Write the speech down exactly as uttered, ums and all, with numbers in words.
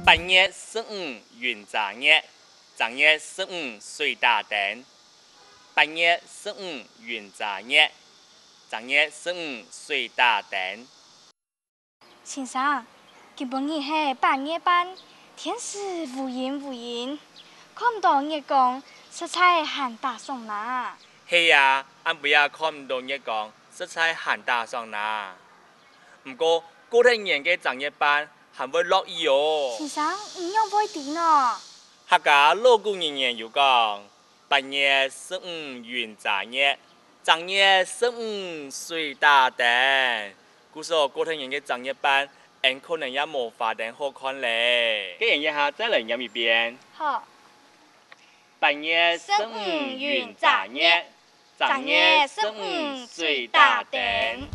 八月十五雲遮月，正月十五水打燈。八月十五雲遮月，正月十五水打燈。先生，今晡日係八月半，天時烏陰烏陰，看毋到月光，實在還打爽哪。係啊，暗晡夜看毋到月光，實在還打爽哪。毋過，過忒年个正月半還會落雨哦。先生，你仰會知呢？客家老古人言有講：「八月十五雲遮月，正月十五水打燈。」故所過忒年个正月半，𫣆可能也無花燈好看咧。該𫣆這下再來唸一遍。好。八月十五雲遮月，正月十五水打燈。